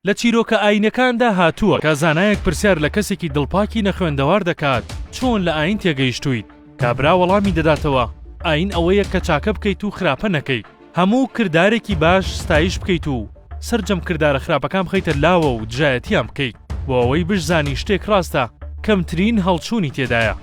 لە چیرۆکە ئایینەکاندا هاتووە کە زانایەک پرسیار لە کەسێکی دڵپاکی نەخوێندەوار دەکات چۆن لە ئایین تێگەیشتوویت؟ کابرا وەڵامی دەداتەوە ئایین ئەوەیە کە چاکە بکەیت و خراپە نەکەیت، هەموو کردارێکی باش ستایش بکەیت و سەرجەم کردارە خراپەکان بخەیتە لاوە و دژایەتیان بکەیت بۆ ئەوەی بشزانی شتێک ڕاستە کەمترین هەڵچوونی تێدایە.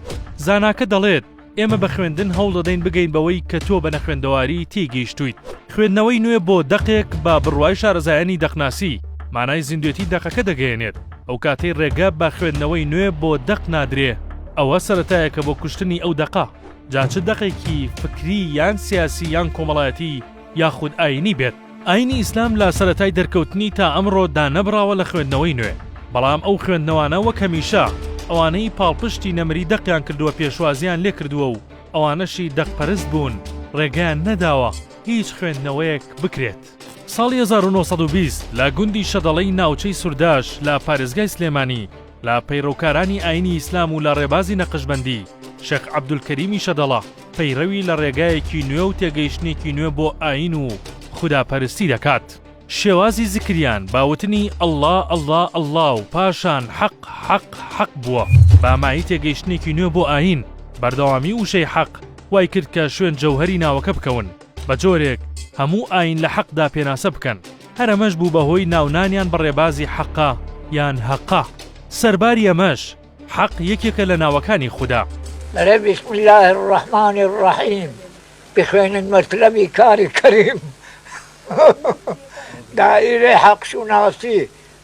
زاناکە دەڵێت، ئێمە بە خوێندن هەوڵدەدەین بگەین بەوەی کە تۆ بە نەخوێندەواری تێی گەیشتوویت. خوێندنەوەی نوێ بۆ دەقێک بە بڕوای شارەزایانی دەقناسی، مانای زیندوێتی دەقەکە دەگەیەنێت. ئەو کاتەی ڕێگە بە خوێندنەوەی نوێ بۆ دەق نادرێ، ئەوە سەرەتایەکە بۆ کوشتنی ئەو دەقە، جا چ دەقێکی فکری یان سیاسی یان کۆمەڵایەتی یاخود ئایینی بێت. ئایینی ئیسلام لە سەرەتای دەرکەوتنی تا ئەمڕۆ دانەبڕاوە لە خوێندنەوەی نوێ، بەڵام ئەو خوێندنەوانە وەک هەمیشە ئەوانەی پاڵپشتی نەمری دەقیان کردووە پێشوازیان لێکردووە و ئەوانەشی دەقپەرست بوون ڕێگەیان نەداوە هیچ خوێندنەوەیەک بکرێت. ساڵی 1920 لە گوندی شەدەڵەی ناوچەی سورداش لە پارێزگای سلێمانی لە پەیڕەوکارانی ئایینی ئیسلام و لە ڕێبازی نەقشبەندی، شێخ عەبدولکەریمی شەدەڵە، پەیڕەوی لە ڕێگایەکی نوێ و تێگەیشتنێکی نوێ بۆ ئایین و خوداپەرستی دەکات. شێوازی زکریان بە وتنی اللە اللە اللە و پاشان حەق حەق حەق بووە بە مایەی تێگەیشتنێکی نوێ بۆ ئایین. بەردەوامی وشەی حەق وای کرد کە شوێن جەوهەری ناوەکە بکەون، بە جۆرێک هەموو ئایین لە حەقدا پێناسە بکەن. هەر ئەمەش بوو بە هۆی ناونانیان بە ڕێبازی حەقە یان هەقە. سەرباری ئەمەش، حەق یەکێکە لە ناوەکانی خودا. دەڵێ بسم اللە الرحمن الرحیم بخوێنن مەتلەبی کاری کەریم دائیرەی حەق شوناسی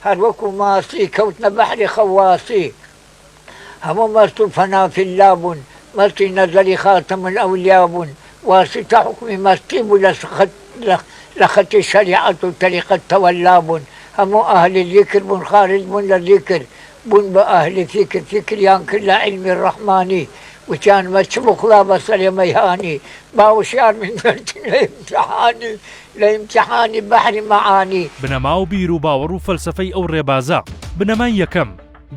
هەروەکو ماسی کەوتنە بەحری خەواسی هەموو مەست و فەنا فی اللە بوون مەستی نەزەری خاتم الاولیا بوون واسیتە حوکمی مەستی بوو لە خەتی شەریعەت و تەریقەت تەوەلا بوون هەموو ئەهلی زیکر بوون خارج بوون لە زیکر بوون بە ئەهلی فیکر فیکریان کرد لە عیلمی ڕەحمانی وتیان مە چ بوخڵا بەسەر ئێمەی هانی با وشیار بین دەرچین لە ئیمتیحانی لە ئیمتیحانی بەحری مەعانی. بنەما و بیر و باوەڕ و فەلسەفەی ئەو ڕێبازە، بنەمای یەکەم،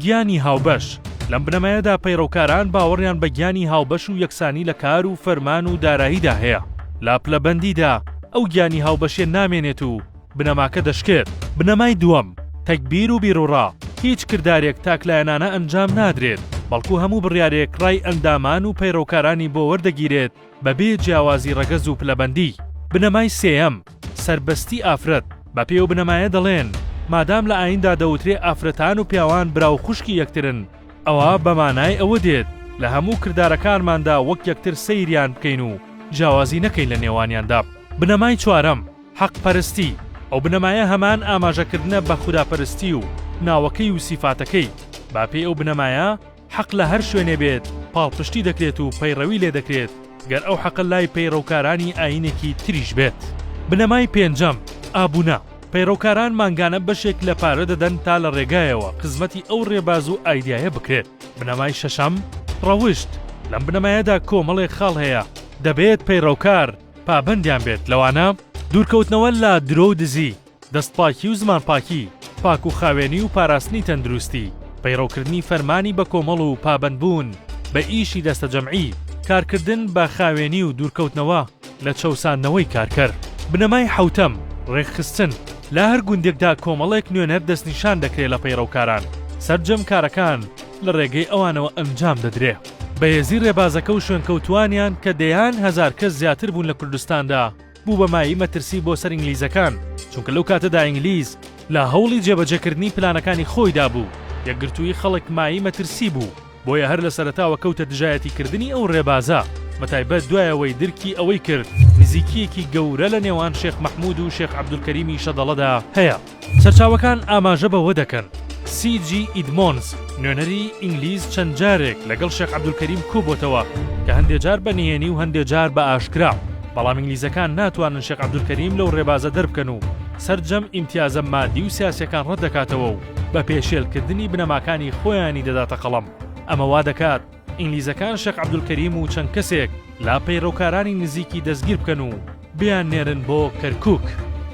گیانی هاوبەش، لەم بنەمایەدا پەیڕەوکاران باوەڕیان بە گیانی هاوبەش و یەکسانی لە کار و فەرمان و داراییدا هەیە، لە پلەبەندیدا ئەو گیانی هاوبەشیە نامێنێت و بنەماکە دەشکێت. بنەمای دووەم، تەگبیر و بیروڕا، هیچ کردارێک تاکلایەنانە ئەنجام نادرێت، بەڵکو هەموو بڕیارێک ڕای ئەندامان و پەیڕەوکارانی بۆ وەردەگیرێت بەبێ جیاوازی ڕەگەز و پلەبەندی. بنەمای سێیەم، سەربەستی ئافرەت، بەپێی ئەو بنەمایە دەڵێن، مادام لە ئاییندا دەوترێ ئافرەتان و پیاوان برا و خوشکی یەکترن، ئەوا بە مانای ئەوە دێت لە هەموو کردارەکانماندا وەک یەکتر سەیریان بکەین و جیاوازی نەکەین لە نێوانیاندا. بنەمای چوارەم، حەق پەرستی، ئەو بنەمایە هەمان ئاماژەکردنە بە خوداپەرستی و ناوەکەی و سیفاتەکەی، با پێی ئەو بنەمایە حەق لە هەر شوێنێ بێت پاڵپشتی دەکرێت و پەیڕەوی لێ دەکرێت گەر ئەو حەقە لای پەیڕەوکارانی ئایینێکی تریش بێت. بنەمای پێنجەم، ئابوونە، پەیڕەوکاران مانگانە بەشێک لە پارە دەدەن تا لە ڕێگایەوە خزمەتی ئەو ڕێباز و ئایدیایە بکرێت. بنەمای شەشەم، ڕەوشت، لەم بنەمایەدا کۆمەڵێک خاڵ هەیە دەبێت پەیڕەوکار پابەندیان بێت لەوانە، دوورکەوتنەوە لە درۆ و دزی، دەستپاکی و زمانپاکی، پاک و خاوێنی و پاراستنی تەندروستی، پەیڕەوکردنی فەرمانی بەکۆمەڵ و پابەندبوون بە ئیشی دەستەجەمعی، کارکردن بە خاوێنی و دوورکەوتنەوە لە چەوساندنەوەی کارکەر. بنەمای حەوتەم، ڕێکخستن، لە هەر گوندێکدا کۆمەڵێک نوێنەر دەستنیشان دەکرێ لە پەیڕەوکاران، سەرجەم کارەکان لە ڕێگەی ئەوانەوە ئەنجام دەدرێ. بەهێزی ڕێبازەکە و شوێنکەوتووانیان کە دەیان هەزار کەس زیاتر بوون لە کوردستاندا، بوو بە مایەی مەترسی بۆ سەر ئینگلیزەکان، چونکە لەو کاتەدا ئینگلیز لە هەوڵی جێبەجێکردنی پلانەکانی خۆیدا بوو، یەکگرتوویی خەڵک مایەی مەترسی بوو، بۆیە هەر لە سەرەتاوە کەوتە دژایەتیکردنی ئەو ڕێبازە، بەتایبەت دوای ئەوەی درکی ئەوەی کرد نزیکییەکی گەورە لە نێوان شێخ مەحموود و شێخ عەبدولکەریمی شەدەڵەدا هەیە. سەرچاوەکان ئاماژە بەوە دەکەن، سی جی ئیدمۆنز، نوێنەری ئینگلیز چەند جارێک لەگەڵ شێخ عەبدولکەریم کۆبۆتەوە کە هەندێ جار بە نهێنی و هەندێ جار بە ئاشکرا، بەڵام ئینگلیزەکان ناتوانن شێخ عەبدولکەریم لەو ڕێبازە دەربکەن و سەرجەم ئیمتیازە مادی و سیاسیەکان ڕەتدەکاتەوە و بە پێشێلکردنی بنەماکانی خۆیانی دەداتە قەڵەم. ئەمە وادەکات ئینگلیزەکان شێخ عەبدولکەریم و چەند کەسێک لە پەیڕەوکارانی نزیکی دەستگیر بکەن و بیاننێرن بۆ کەرکوک.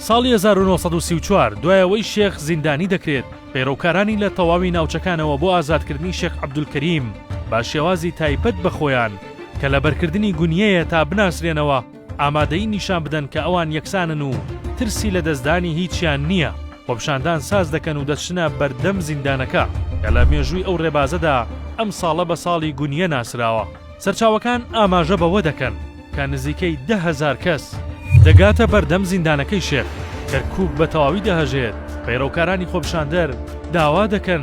ساڵی 1934 دوای ئەوەی شێخ زیندانی دەکرێت، پەیڕەوکارانی لە تەواوی ناوچەکانەوە بۆ ئازادکردنی شێخ عەبدولکەریم بە شێوازی تایبەت بە خۆیان کە لەبەرکردنی گونیەیە تا بناسرێنەوە ئامادەیی نیشان بدەن کە ئەوان یەکسانن و ترسی لەدەستدانی هیچیان نییە. خۆپیشاندان ساز دەکەن و دەچنە بەردەم زیندانەکە، کە لە مێژووی ئەو ڕێبازەدا ئەم ساڵە بە ساڵی گونیە ناسراوە. سەرچاوەکان ئاماژە بەوە دەکەن کە نزیکەی 10,000 کەس دەگاتە بەردەم زیندانەکەی شێخ، کەرکووک بە تەواوی دەهەژێت، پەیڕەوکارانی خۆپیشاندەر داوا دەکەن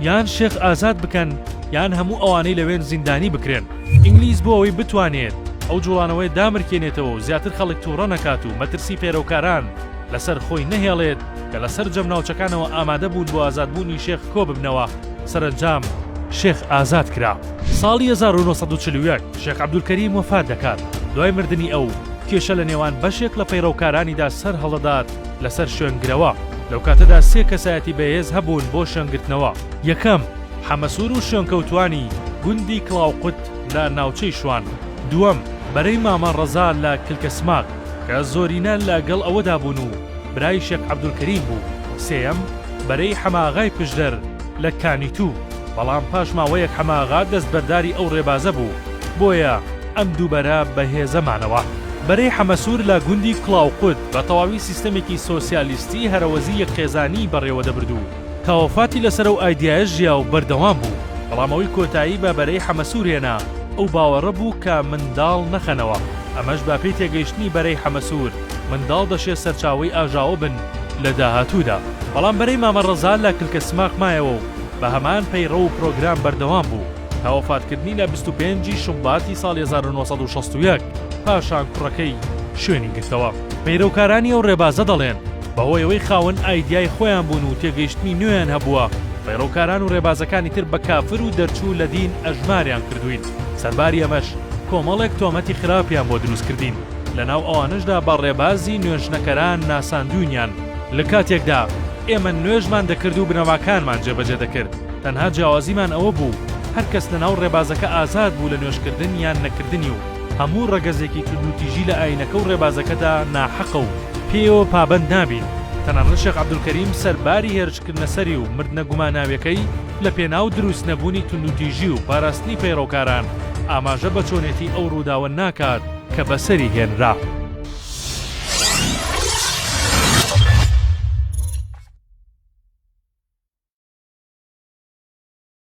یان شێخ ئازاد بکەن یان هەموو ئەوانەی لەوێن زیندانی بکرێن. ئینگلیز بۆ ئەوەی بتوانێت ئەو جوڵانەوەیە دامرکێنێتەوە و زیاتر خەڵک توڕە نەکات و مەترسی پەیرەوکاران لەسەر خۆی نەهێڵێت کە لە سەرجەم ناوچەکانەوە ئامادە بوون بۆ ئازادبوونی شێخ کۆببنەوە، سەرەنجام شێخ ئازاد کرا. ساڵی 1941 شێخ عەبدولکەریم وەفات دەکات، دوای مردنی ئەو کێشە لە نێوان بەشێک لە پەیڕەوکارانیدا سەرهەڵدەدات لەسەر شوێنگرەوە، لەو کاتەدا سێ کەسایەتی بەهێز هەبوون بۆ شوێنگرتنەوە، یەکەم، حەمەسوور و شوێنکەوتووانی گوندی کڵاوقوت لە ناوچەی شوان، دووەم، بەرەی مامە ڕەزا لە کلکەسماق کە زۆرینە لە گەڵ ئەوەدا بوون و برای شێخ عەبدولکەریم بوو، سێیەم، بەرەی حەمەئاغای پشدەر لە کانیتوو، بەڵام پاش ماوەیەک حەمەئاغا دەستبەرداری ئەو ڕێبازە بوو، بۆیە ئەم دوو بەرە بەهێزە مانەوە. بەرەی حەمەسوور لە گوندی کڵاوقوت بە تەواوی سیستەمێکی سۆسیالیستی هەرەوەزی یەکخێزانیی بەڕێوە دەبرد و تا وەفاتی لەسەر ئەو ئایدیایە ژیا و بەردەوام بوو، بەڵام ئەوەی کۆتایی بە بەرەی حەمەسوور هێنا ئەو باوەڕە بوو کە منداڵ نەخەنەوە، ئەمەش بە پێی تێگەیشتنی بەرەی حەمەسوور منداڵ دەشێ سەرچاوەی ئاژاوە بن لە داهاتوودا. بەڵام بەرەی مامە ڕەزا لە کلکە سماق مایەوە و بە هەمان پەیڕەو و پرۆگرام بەردەوام بوو تا وەفاتکردنی لە 25 ی شوباتی ساڵی 1961، پاشان کوڕەکەی شوێنی گرتەوە. پەیرەوکارانی ئەو ڕێبازە دەڵێن، بەهۆی ئەوەی خاوەن ئایدیای خۆیان بوون و تێگەیشتنی نوێیان هەبووە، پەیڕەوکاران و ڕێبازەکانی تر بە کافر و دەرچوو لە دین ئەژماریان کردووین، سەرباری ئەمەش کۆمەڵێک تۆمەتی خراپیان بۆ دروست کردین، لەناو ئەوانەشدا بە ڕێبازی نوێژنەکەران ناساندووینیان، لە کاتێکدا ئێمە نوێژمان دەکرد و بنەماکانمان جێبەجێ دەکرد، تەنها جیاوازیمان ئەوە بوو هەرکەس لەناو ڕێبازەکە ئازاد بوو لە نوێژکردن یان نەکردنی و هەموو ڕەگەزێکی توندوتیژی لە ئایینەکە و ڕێبازەکەدا ناحەقە و پێیەوە پابەند نابین. تەنانەت شێخ عەبدولکەریم سەرباری هێرشکردنە سەری و مردنە گوماناویەکەی لە پێناو دروست نەبوونی توندوتیژی و پاراستنی پەیڕەوکاران ئاماژە بە چۆنێتی ئەو ڕووداوە ناکات کە بەسەری هێنرا.